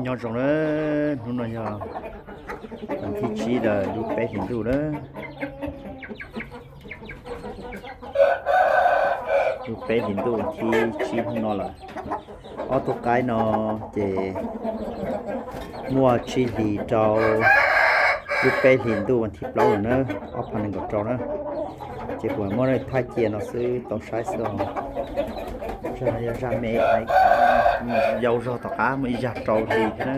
Nyob zoo na, hnub no yog vas thib tsib lawm, lub peb hlis ntuj na. Lub peb hlis ntuj vas thib tsib hnub no lawm. Ob tug qaib no ces muaj tsib hlis rau lub peb hlis ntuj vas thib plaub lawm na, ob phav nees nkaum rau na. Ces kuv muab nej thaij cia no xwb tau saib xwb os. Zag no yog zag me, yau zog tom qab muaj ib zag rau hlis thiab na.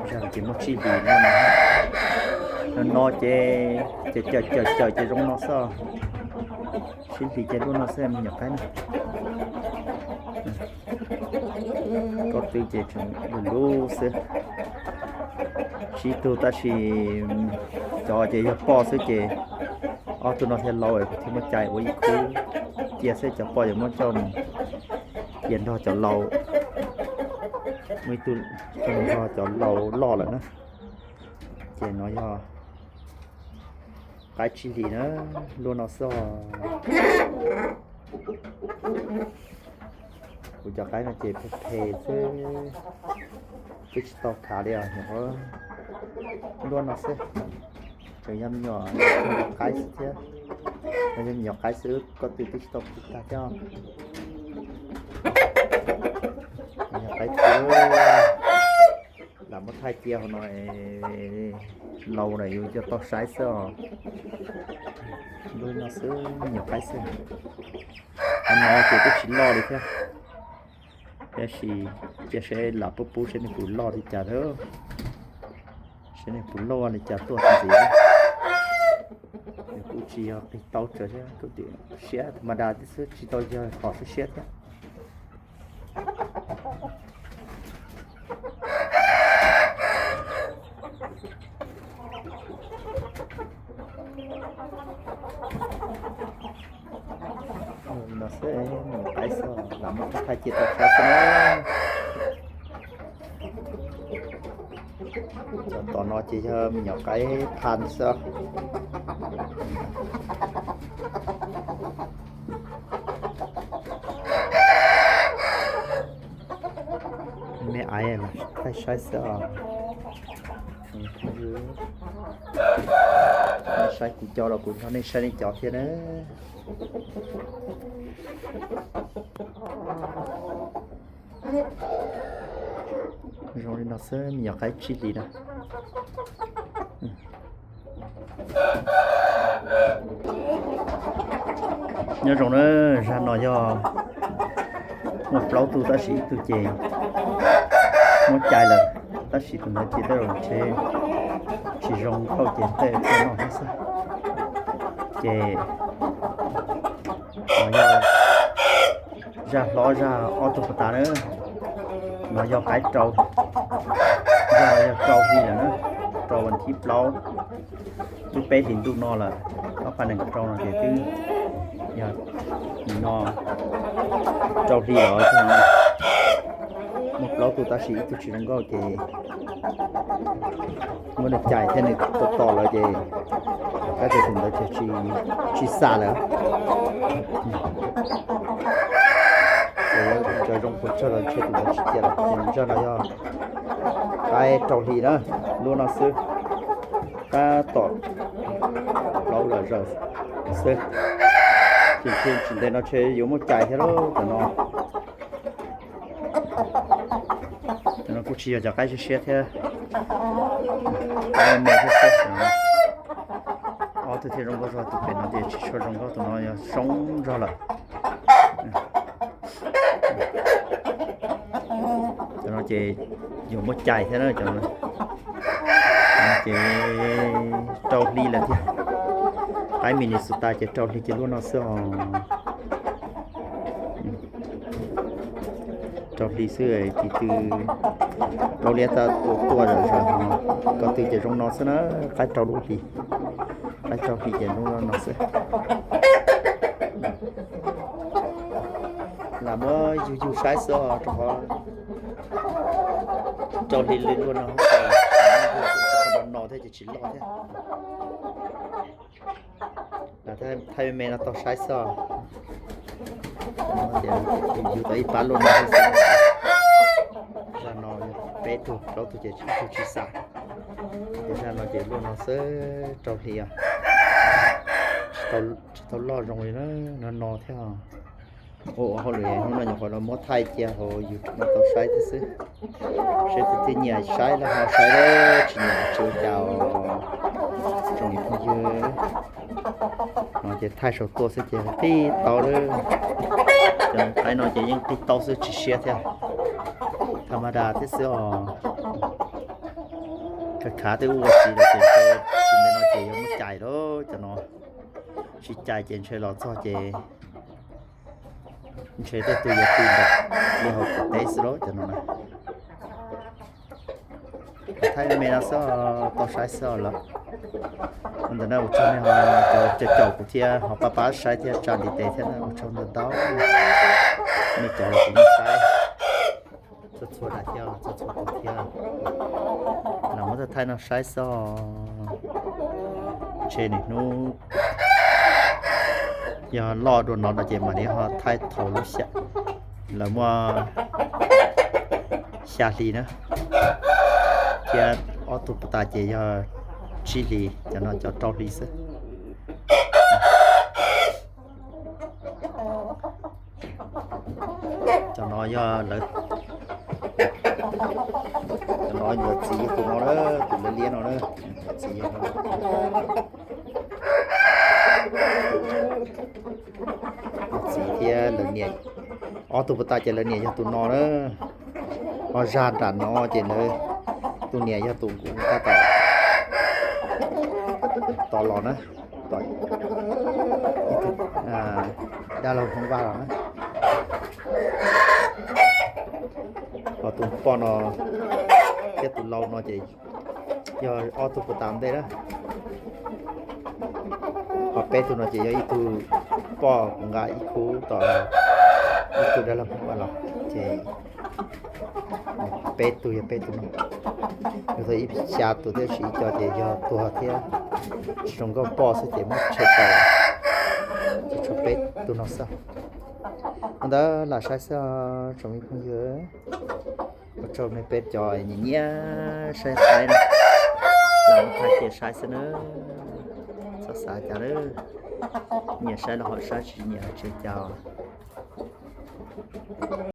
Zag ces muaj tsib hlis no. No ces, ces cawm cawm cawm ces zoo no xwb os. Tsib hlis ces luaj no xwb me nyuam qaib na. Koj twb ces tseem lub lub xwb. Tsib tug tab sis cov ces yog poj xwb ces ob tug no thiaj laus kuv thiaj muab cais ua ib khub cia xwb, cov poj yuav muab coj mus cia nrog cov laus. Muaj ib tug coj mus nrog cov laus loj lawm na. Ces no yog qaib tsib hlis na, luaj no xwb os. Kuv cov qaib no ces phem phem xwb, twb tsis tau khav li os, luaj no xwb. Tseem yog me nyuam qaib xwb thiab, yog me nyuam qaib xwb, koj twb twb tsis tau pib tag thiab. Me nyuam qaib thiab, lam muab thaij cia hauv no, laus lawm yus coj tau saib xwb os. Luaj no xwb, me nyuam qaib xwb. Qhov no ces twb tsis loj li thiab, tab sis cia seb lam pub pub seb nws puas loj li cas thiab, seb nws puas loj li cas tuaj ntxiv. Nws kuj tsis yog qis tau tsawv thiab, kuj siab tha ma da xwb, tsis tau yog qhov siab siab thiab. No xwb, me nyuam qaib xwb, lam muab thaij cia tau saib xwb na. Cov tom no ces yog me nyuam qaib phan xwb. Me aiv mas thaij saib xwb os. Saib kuv cov los kuv nrog nej saib nej cov thiab na. Zoo li no xwb, me nyuam qaib tsib hlis na. Nyob zoo na, zag no yog muaj plaub tug tab sis ib tug ces muab cais lawm, tab sis tus ntawd ces tej zaum ntshe tsis zoo nkauj ces tej tuaj noj thiab xwb. Ces no yog zaj hlob zaj ob tug puag ta na, no yog qaib rau, zaj no yog rau hli lawm na, rau vas thib plaub, lub peb hlis ntuj no lawm, ob phav nees nkaum rau no ces twb yog no rau hli lawm. Muaj plaub tug tab sis ib tug tsis zoo nkauj ces muab nws cais thiab nws tos tos lawm ces kab tes tus ntawd ces tsis xa lawm. Ces yuav zoo puas tsawg los ntshe tus ntawd tsis cia lawm. Ces zaj no yog qaib rau hli na, lub no xwb, tab tom plaub lawm zawm xwb. Ces tsis ntev no ntshe yuav muaj cais thiab lauj cov no. Cov no kuj tsis yog cov qaib siab siab thiab, qaib me thiab xwb. Ob tug thiaj zoo nkauj zog, tus pem no ces tsis tshua zoo nkauj, tus no yog zoo zog lawm. Cov no ces yuav muaj cais thiab na cov no. Ces rau hli lawm thiab. Qaib Minnesota ces rau hli ces lub no xwb os. Rau hli xwb, tis tw plaub liab tab tua tua zom zaws. Ko tw ces zoo no xwb na, qaib rau lub hli. Qaib rau hli ces zoo no xwb. Lam muab yug yug saib xwb os, rau qhov rau hli lwm luaj no, no thiab ces tsis loj thiab. Lam thaij me me no tau saib xwb os. Yug tau ib pab luaj no xwb. Zaj no Peb tug plaub tug ces tsis tug tsis xam. Ces zaj no ces luaj no xwb rau hli os. Tsis tau loj zoo li na, no no thiab. Ua ua hauj lwm hnub no nyuam qhuav los muab thaij cia hauv YouTube no tau saib thiab xwb. Seb tus twg nyiam saib los ho saib, tsis nyiam tsis ua cas. Tsoom phooj ywg, no ces thaij saum tuaj xwb ces qig tau lawm. Cov qaib no ces yeej qig tau xwb tsis siab thiab. Tha ma da thiab xwb os. Khav khav twb ua txiv lawm ces ntshe tsis me no ces yuav muab cais lawm cov no. Tsis cais ces ntshe los txog ces ntshe tej tug yuav tw nram li hauv qaum teb xwb lauj cov no na. Thaij me me no xwb os, tau saib xwb os lawm. Ua ntawm no ua tsaug nej ho caum caum kuv thiab ho pab pab saib thiab tsa ntiv tes thiab na, ua tsaug ntau ntau. Nej cov los kuv yeej saib txhua txhua daim thiab txhua txhua tus thiab. Los muab thaij thaij no saib xwb os. Ntshe niaj hnub yog loj dua no no ces mam li ho thaij thaum lub xya, lawv muaj xya hli na, thiab ob tug puag ta ces yog tsib hlis, cov no cov rau hli xwb. Cov no yog lawv, cov no yog txiv yog tus no na, tus liab liab no na, txiv yog no. Txiv thiab lawv niam, ob tug puag ta ces lawv niam yog tus no na. Ho zaj nram no ces lawv tus niam yog tus kuv tab tom tos los na, tos ib tug dab laug Hmoob Vaj los na. Ho tus poj no thiab tus lau no ces yog ob tug puag ta ntej na. Ho peb tug no ces yog ib tug poj kuv nqa ib khub tom, ib tug dab laug Hmoob Vaj los ces peb tug yog peb tug no. Yog tau ib xya tus thiab sis ib co ces yog tuag thiab tsis zoo nkauj poj xwb ces muab tshem tau. Ces tshuav peb tug no xwb. Ua ntawd lam saib xwb os tsoom me phooj ywg. Ua tsaug nej peb cov nyiam nyiam saib qaib no, lam muab thaij cia saib xwb na. Txhob xav cas lawm, nyiam saib los ho saib, tsis nyiam tsis ua cas.